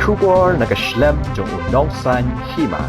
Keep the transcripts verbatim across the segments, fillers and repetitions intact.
Khubor na ka shlem jong u Nongsaiñ Hima.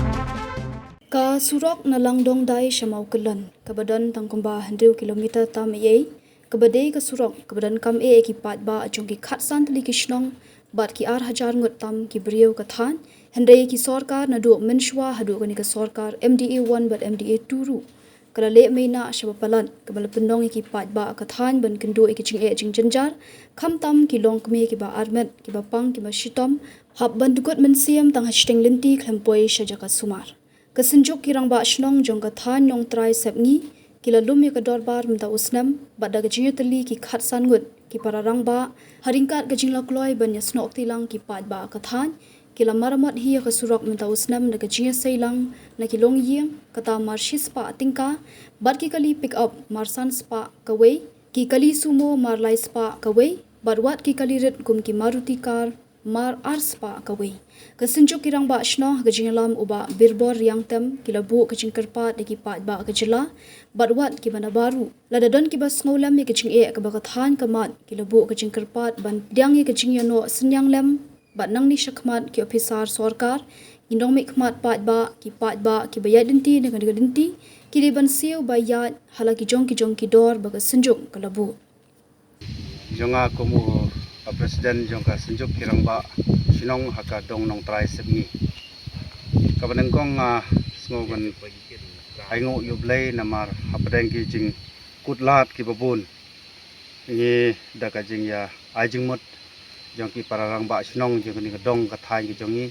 Ka surok na Langdongdai sha Mawkyllon, kaba don tang kumba hynriew kilometer tam ei ei, kaba dei ka surok kaba donkam eh ïa ki paidbah jong ki khatsan tylli ki shnong bad ki ar hajar ngut tam ki briew ka thaiñ, hynrei ki sorkar naduh mynshuwa haduh kane ka sorkar M D A one bad M D A two ruh ka la leh mei na sha ba palat, kaba la pynlong ïa ki paidbah ka thaiñ ban kynduh ïa ki jingeh jingjynjar, khamtam ki longkmie kiba armet, kiba pang, kiba shitom, hap ban dkut mynsiem tang ha shiteng lynti khlem poi sha jaka sumar. Ka Synjuk ki Rangbah Shnong jong ka thaiñ Nongtrai Sepngi ki la lum ïa ka dorbar mynta u snem bad da ka jingïatylli ki khatsan ngut ki para rangbah ha ryngkat ka jinglakloi ban ïasnoh kti lang ki paidbah ka thaiñ, ki la maramot hi ïa ka surok mynta u snem da ka jingïasei lang na ki longïing, kata mar shispah tyngka, bad ki kali pick up mar sanspah kawei, ki kali sumo mar laispah kawei, bad wat ki kali rit kum ki Maruti car mar arspah kawei. Ka Synjuk ki Rangbah Shnong ha ka jingïalam u Bah Birbor Riangtem ki la buh ka jingkyrpad ïa ki paidbah ka jylla bad wat kiba na baroh. Lada don kiba sngewlem ïa ka jingeh kaba ka thaiñ ka mad, ki la buh ka jingkyrpad ban pdiang ïa ka jingïanoh synñiang lem bad nangne shakhmat ki ophisar sorkar, ki nongmihkhmat paidbah, ki paidbah kiba ïaid lynti na kane ka lynti, ki dei ban siew ba ïaid ha la ki jong ki jong ki dor ba ka Synjuk ka la buh. Jong nga kum u, uh, president jong ka Synjuk ki Rangbah Shnong ha ka dong Nongtrai Sepngi. Kaba nyngkong nga sngew ban ai nguh ïa U Blei namar hapdeng ki jingkut lad kiba bun, ngi da ka jingïa ai jingmut jong ki para rangbah shnong jong kane ka dong ka thaiñ ka jong ngi,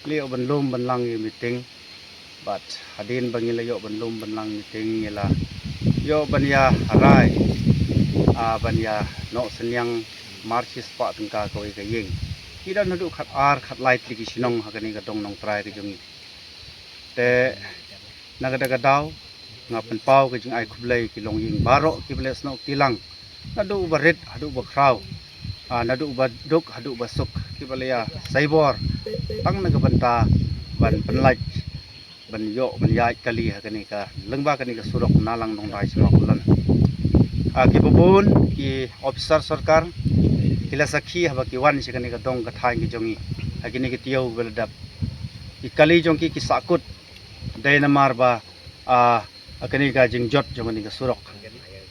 ngi la ïoh ban lum ban lang ïa meeting. Bad hadien ba ngi la ïoh ban lum ban lang meeting, ngi la ïoh ban ïa rai, ah, ban ïanoh synñiang mar shispah tyngka kawei ka ïing. Ngi don haduh khatar khatlai tylli ki shnong ha kane ka dong Nongtrai ka jong ngi. Te na kata ka daw nga pynpaw ka jingai khublei ki longïing baroh kiba la ïasnoh kti lang, naduh uba rit haduh uba khraw, ah, naduh uba duk haduh uba suk, kiba la ïasaibor tang na ka bynta ban pynlait ban ïoh ban ïaid kali ha kane ka lyngba kane ka surok na Langdongdai sha Mawkyllon. Ah, kiba bun ki ophisar sorkar ki la sakhi haba ki wan sha kane ka dong ka thaiñ ka jong ngi ha kine ki taïew ba la dep. Ki kali jong ki ki sahkut dei namar ba, ah, kane ka jingjot jong kane ka surok.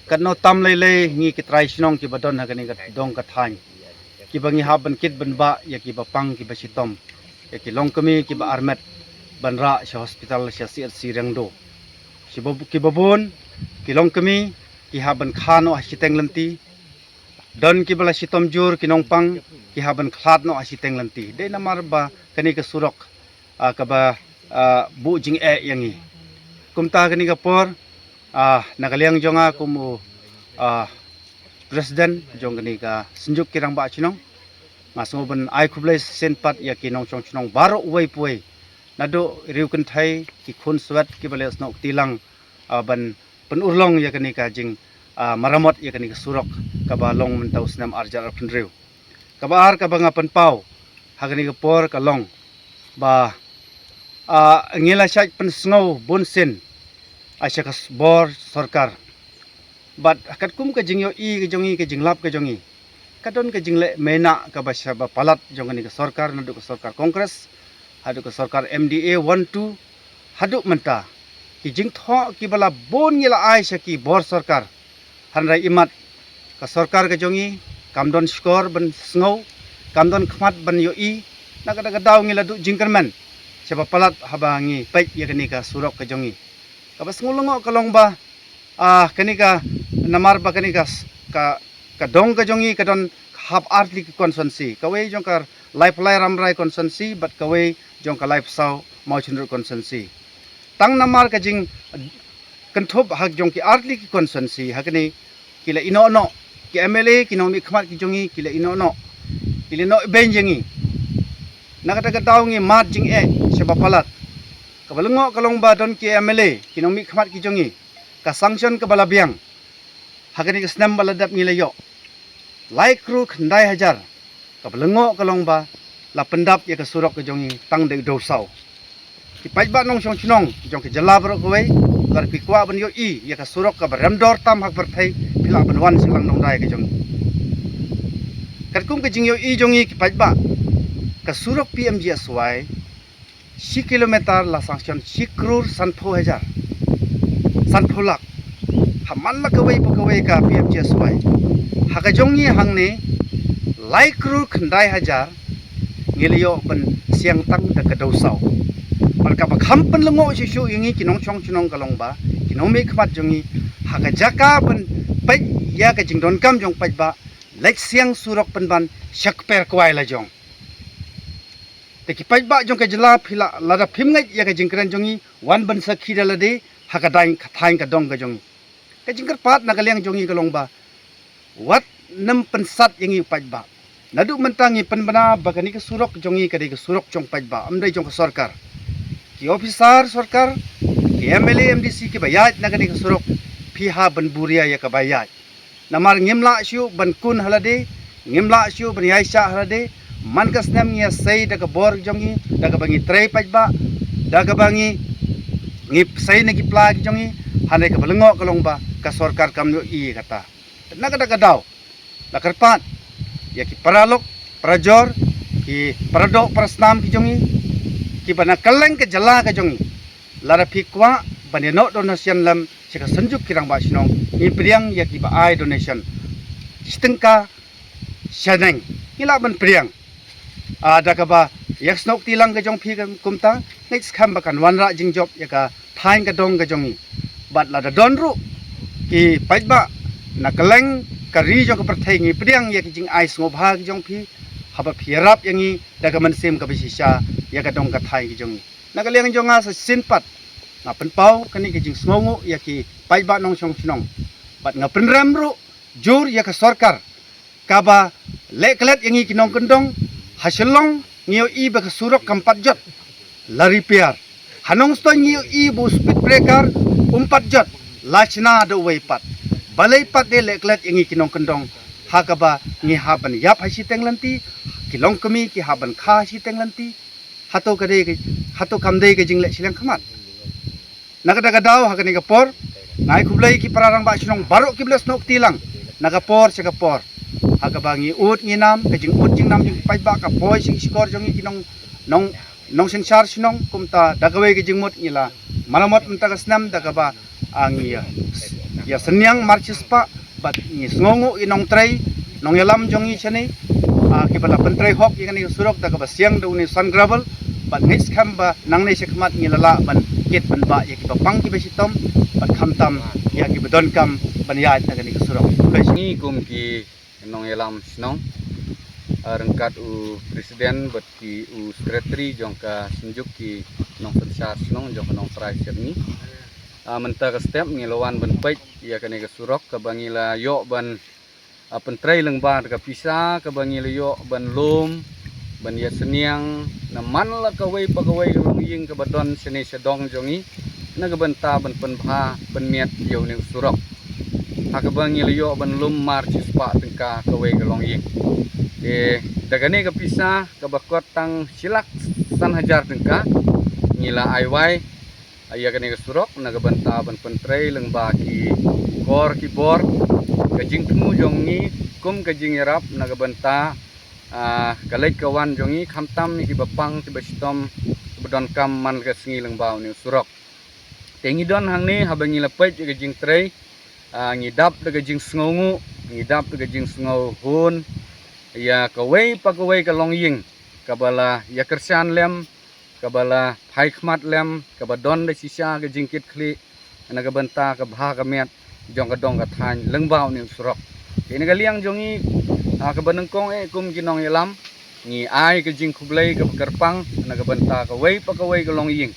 Katno tam lei lei ngi ki trai shnong kiba don ha kane ka dong ka thaiñ, kiba ngi hap ban kit ban bah ïa kiba pang kiba shitom, ïa ki longkmie kiba armet ban rah sha hospital, sha C H C Riangdo. Kiba, kiba bun ki longkmie ki hap ban kha noh ha shiteng lynti. Don kiba la shitom jur, ki nongpang ki hap ban khlad noh ha shiteng lynti. Dei namar ba kane ka surok, ah, kaba, ah, buh jingeh ïa ngi. Kumta kane ka por, ah, na ka liang jong nga kum u, ah, president jong kane ka Synjuk ki Rangbah Shnong, nga sngew ban ai khublei shisien pat ïa ki nongshong shnong baroh uwei pa uwei, naduh riewkynthei, ki khun swet kiba la ïasnoh kti lang, ah, ban pynurlong ïa kane ka jing, ah, maramot ïa kane ka surok kaba long mynta u snem ar hajar arphew hynriew. Kaba ar kaba nga pynpaw ha kane ka por ka long ba, ah, ngi la shait pynsngew bun sien, ah, sha ka s-, bor sorkar. Bad katkum ka jingïohi ka jong ngi, ka jinglap ka jong ngi, ka don ka jingleh mei na kaba sha ba palat jong kane ka sorkar, naduh ka sorkar Congress haduh ka sorkar M D A one two, haduh mynta ki jingthoh kiba la bun ngi la ai sha ki bor sorkar. Hynrei imat ka sorkar ka jong ngi kam don shkor ban sngew, kam don khmat ban ïohi. Na kata ka daw ngi la duh jingkyrmen sha ba palat haba ngi peit ïa kane ka surok ka jong ngi. Kaba sngew lyngngoh ka long ba, ah, kane ka, namar ba kane ka s-, ka, ka dong ka jong ngi ka don hap artylli ki constituency, kawei jong ka Laiphalai Rambrai constituency bad kawei jong ka Laiphew Mawshynrut constituency. Tang namar ka jingkynthup ha jong ki artylli ki constituency ha kane, ki la ïehnoh noh, ki M L A, ki nongmihkhmat ki jong ngi ki la ïehnoh noh, ki la ïehnoh beiñ ïa ngi. Na kata ka daw ngi mad jingeh sha ba palat. Kaba lyngngoh ka long ba don ki M L A, ki nongmihkhmat ki jong ngi, ka sanction kaba la biang ha kane ka snem ba la dep ngi la ïoh lai klur khyndai hajar. Kaba lyngngoh ka long ba la pyndap ïa ka surok ka jong ngi tang da u dewsaw. Ki paidbah nongshong shnong jong ka jylla baroh kawei, lada phi kwah ban ïohi ïa ka surok kaba rem dor tam ha ka pyrthei, phi lah ban wan sha Langdongdai ka jong ngi. Katkum ka jingïohi jong ngi ki paidbah, Ka surok P M G S Y shi kilometer la sanction shi klur sanphew hajar, sanphew lak. Ha man la kawei pa kawei ka P M G S Y. Ha ka jong ngi hangne lai klur khyndai hajar ngi la ïoh ban siang tang da ka dewsaw. Bad kaba kham pynlyngngoh shuh shuh ïa ngi ki nongshong shnong ka long ba ki nongmihkhmat jong ngi ha ka jaka ban peit ïa ka jingdonkam jong paidbah, leit siang surok pynban sha kper kwai la jong. Te ki paidbah jong ka jylla, phi la, lada phim ngeit ïa ka jingkren jong ngi, wan ban sakhi da lade ha ka dang ka thaiñ ka dong ka jong ngi. Ka jingkyrpad na ka liang jong ngi ka long ba wat nym pynsat ïa ngi u paidbah. Naduh mynta ngi pynbna ba kane ka surok jong ngi ka dei ka surok jong paidbah, ym dei jong ka sorkar. Ki officer sorkar, ki M L A, M D C kiba ïaid na kane ka surok, phi hap ban buh ria ïa kaba ïaid. Namar ngim lah shuh ban kun ha lade, ngim lah shuh ban ïaishah ha lade. Man ka snem ngi ïasei da ka bor jong ngi, da kaba ngi trei paidbah, da kaba ngi, ngi sei na ki pla ki jong ngi. Hynrei kaba lyngngoh ka long ba ka sorkar kam ïohi ïa kata. Na kata ka daw la kyrpad ïa ki paralok, parajor, ki paradoh parasnam ki jong ngi, kiba na kylleng ka jylla ka jong ngi, lada phi kwah ban ïa noh donation lem sha ka Synjuk ki Rangbah Shnong, ngi pdiang ïa kiba ai donation shi tyngka shaneng, ngi lah ban pdiang. Ah, da kaba ïa ka snoh kti lang ka jong phi kumta, ngeit skhem ba kan wanrah jingjop ïa ka thaiñ ka dong ka jong ngi. Bad lada don ruh ki paidbah na kylleng ka ri jong ka pyrthei, ngi pdiang ïa ki jingai sngewbha ki jong phi haba phi ïarap ïa ngi da ka mynsiem kaba shisha ïa ka dong ka thaiñ ki jong ngi. Na ka liang jong nga sa shisien pat nga pynpaw kane ka jingsngewnguh ïa ki paidbah nongshong shnong. Bad nga pynrem ruh jur ïa ka sorkar kaba leh klet ïa ngi ki nongkyndong. Ha Shillong ngi ïohi ba ka surok kam pat jot, la repair. Ha Nongstoiñ ngi ïohi ba u speed breaker um pat jot, la shna da uwei pat. Balei pat de leh klet ïa ngi ki nongkyndong ha kaba ngi hap ban ïap ha shiteng lynti, ki longkmie ki hap ban kha ha shiteng lynti? Hato ka dei ka, hato kam dei ka jingleh shiliang khmat? Na kata ka daw ha kane ka por nga ai khublei ki para rangbah shnong baroh kiba la snoh kti lang na ka por sha ka por. Ha kaba ngi ud ngi nam, ka jingud jingnam jong ki paidbah ka poi sha ki shkor jong ngi ki nong, nong, nongsynshar shnong. Kumta da kawei ka jingmut ngi la malamot mynta ka snem da kaba, ah, ngi ïa, ïa synñiang mar shispah bad ngi sngewnguh ïa nongtrei nongïalam jong ngi shane, ah, kiba la pyntrei hok ïa kane ka surok da kaba siang da une u sand gravel. Bad ngeit skhem ba nangne shakhmat ngi la lah ban kit pynbah ïa kiba pang kiba shitom bad khamtam ïa kiba donkam ban ïaid na kane ka surok. Khublei shibun. Ngi kum ki nongïalam shnong, ah, ryngkat u president bad ki u secretary jong ka Synjuk ki Nongsynshar Shnong jong ka Nongtrai Sepngi. Ah, mynta ka step ngi la wan ban peit ïa kane ka surok kaba ngi la ïoh ban, ah, pyntrei lyngba da ka pisa kaba ngi la ïoh ban lum, ban ïa synñiang na man la kawei pa kawei ka longïing kaba don shane sha dong jong ngi, na ka bynta ban pynbha pynmiat ïa une u surok. Ha kaba ngi la ïoh ban lum mar shispah tyngka kawei ka longïing. Te da kane ka pisa kaba kot tang shi lak san hajar tyngka ngi la ai wai ïa kane ka surok na ka bynta ban pyntrei lyngba ki kor ki bor. Ka jingthmu jong ngi kum ka jingïarap na ka bynta, ah, ka leit ka wan jong ngi khamtam ïa kiba pang kiba shitom kiba donkam man la ka sngi lyngba une u surok. Te ngi don hangne haba ngi la peit ïa ka jingtrei, ah, ngi dap da ka jingsngewnguh, ngi dap da ka jingsngewhun ïa kawei pa kawei ka longïing kaba la ïa kyrshan lem, kaba la phai khmat lem, kaba don da shisha ka jingkitkhlieh na ka bynta ka bha ka miat jong ka dong ka thaiñ lyngba une u surok. Te na ka liang jong ngi, ah, kaba nyngkong eh kum ki nongïalam ngi ai ka jingkhublei kaba kyrpang na ka bynta kawei pa kawei ka longïing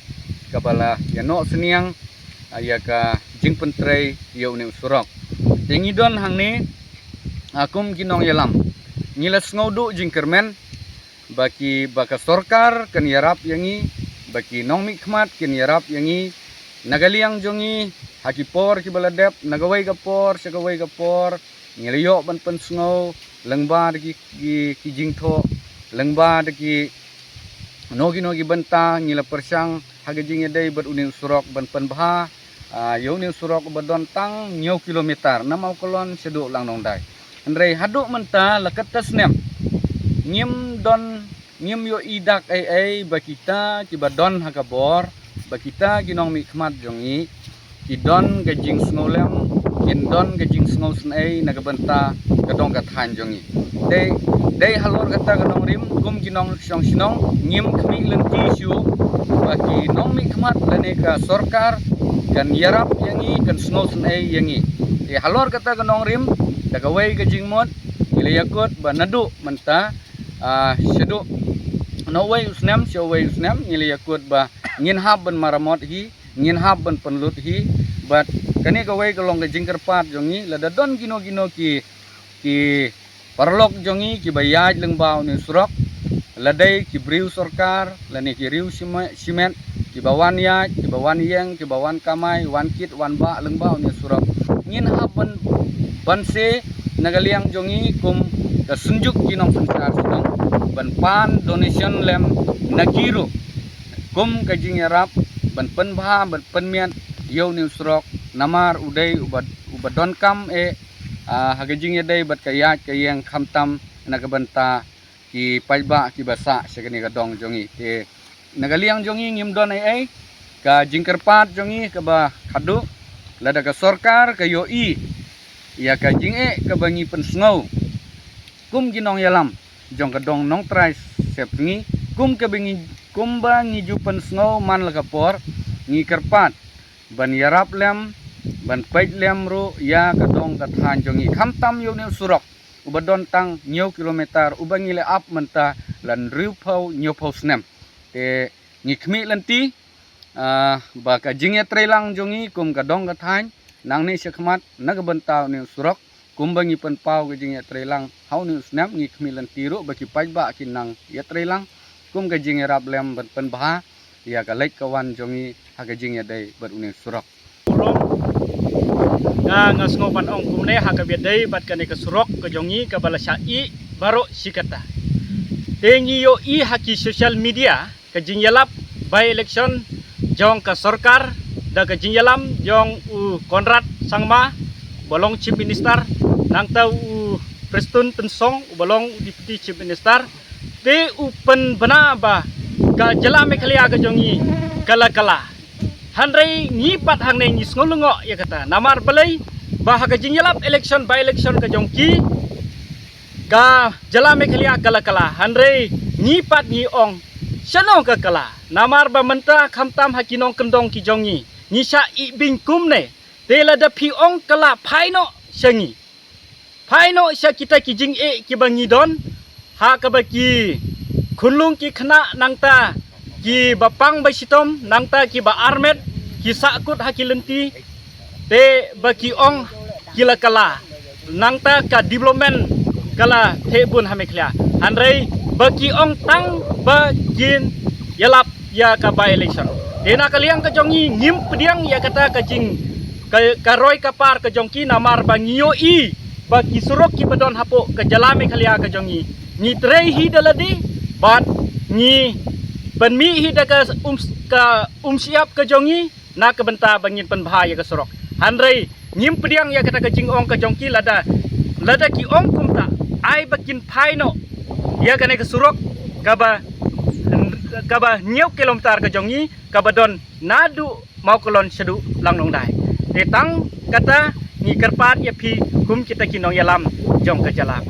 kaba la ïa noh synñiang, ah, ïa ka jingpyntrei ïa une u surok. Te ngi don hangne, ah, kum ki nongïalam ngi la sngewduh jingkyrmen ba ki, ba ka sorkar kan ïarap ïa ngi, ba ki nongmihkhmat kin ïarap ïa ngi na ka liang jong ngi ha ki por kiba la dep, na kawei ka por sha kawei ka por. Ngi la ïoh ban pynsngew lyngba da ki, ki, ki jingthoh, lyngba da ki, no ki, no ki bynta ngi la pyrshang ha ka jingïadei bad une u surok ban pynbha, ah, ïa une u surok ba don tang hynñiew kilometer na Mawkalon shaduh Langdongdai. Hynrei haduh mynta la katta snem ngim don Ngim ïohi dak ei ei ba kita kiba don ha ka bor, ba kita ki nongmihkhmat jong ngi ki don ka jingsngewlem, kin don ka jingsngewsynei na ka bynta ka dong ka thaiñ jong ngi. Dei, dei halor kata ka nongrim, kum ki nongshong shnong, ngim khmih lynti shuh ba ki nongmihkhmat lane ka sorkar kan ïarap ïa ngi, kan sngewsynei ïa ngi. Te halor kata ka nongrim, da kawei ka jingmut, ngi la ïakut ba naduh mynta, ah, shaduh na uwei u snem sha uwei u snem, ngi la ïakut ba ngin hap ban maramot hi, ngin hap ban pynlut hi. Bad kane kawei ka long ka jingkyrpad jong ngi, lada don kino kino ki, ki paralok jong ngi kiba ïaid lyngba une u surok, la dei ki briew sorkar lane ki riew shime-, shimet, kiba wan ïaid, kiba wan ïeng, kiba wan kamai, wan kit wan bah lyngba une u surok, ngin hap ban, ban se na ka liang jong ngi kum ka synjuk ki nongsynshar shnong ban pan donation lem na ki ruh kum ka jingïarap ban pynbha, ban pynmiat ïa une u surok, namar u dei uba, uba donkam eh, ah, ha ka jingïadei bad ka ïaid ka ïeng, khamtam na ka bynta ki paidbah kiba sah sha kane ka dong jong ngi. Te na ka liang jong ngi ngim don ei ei, ka jingkyrpad jong ngi kaba khadduh, lada ka sorkar ka ïohi ïa ka jingeh kaba ngi pynsngew kum ki nongïalam jong ka dong Nongtrai Sepsngi, kum kaba ngi, kumba ngi ju pynsngew man la ka por, ngi kyrpad ban ïarap lem, ban peit lem ruh ïa ka dong ka thaiñ jong ngi, khamtam ïa une u surok uba don tang hynñiew kilometer, uba ngi la ap mynta la hynriewphew hynñiewphew snem. Te ngi khmih lynti, ah, ba ka jingïatreilang jong ngi kum ka dong ka thaiñ nangne shakhmat na ka bynta une u surok, kumba ngi pynpaw ka jingïatreilang ha une u snem, ngi khmih lynti ruh ba ki paidbah kin nang ïatreilang kum ka jingïarap lem ban pynbha ïa ka leit ka wan jong ngi ha ka jingïadei bad une u surok. Nga, nga sngew ban ong kumne ha kaba ïadei bad kane ka surok ka jong ngi kaba la shah ih baroh shi katta. Te ngi ïohi ha ki social media ka jingïalap by election jong ka sorkar, da ka jingïalam jong u Conrad Sangma uba long Chief Minister, nangta u Prestone Tynsong uba long u Deputy Chief Minister. Te u pynbna ba ka jylla Meghalaya ka jong ngi ka la kylla. Hynrei ngi pat hangne ngi sngew lyngngoh ïa kata, namar balei? Ba ha ka jingïalap election by election ka jong ki, ka jylla Meghalaya ka la kylla. Hynrei ngi pat ngi ong, shano ka kylla? Namar ba mynta khamtam ha ki nongkyndong ki jong ngi, ngi shah ih beiñ kumne. Te lada phi ong kylla, phai noh sha ngi, phai noh sha kita ki jingeh kiba ngi don, ha kaba ki khunlung ki khynnah nangta kiba pang ba shitom, nangta kiba armet, ki sahkut ha ki lynti, te ba ki ong ki la kylla, nangta ka development ka la theh bun ha Meghalaya. Hynrei ba ki ong tang ba kin ïalap ïa ka by election. Te na ka liang ka jong ngi ngim pdiang ïa kata ka jing, ka, ka roi ka par ka jong ki, namar ba ngi ïohi ba ki surok kiba don hapoh ka jylla Meghalaya ka jong ngi, ngi trei hi da lade, bad ngi pynmih hi da ka um, ka umsyep ka jong ngi na ka bynta ba ngin pynbha ïa ka surok. Hynrei ngim pdiang ïa kata ka jingong ka jong ki, lada, lada ki ong kumta, ai ba kin phai noh ïa kane ka surok kaba, kaba hynñiew kilometer ka jong ngi, kaba don naduh Mawkyllon shaduh Langdongdai. Te tang kata ngi kyrpad ïa phi kum kita ki nongïalam jong ka jylla.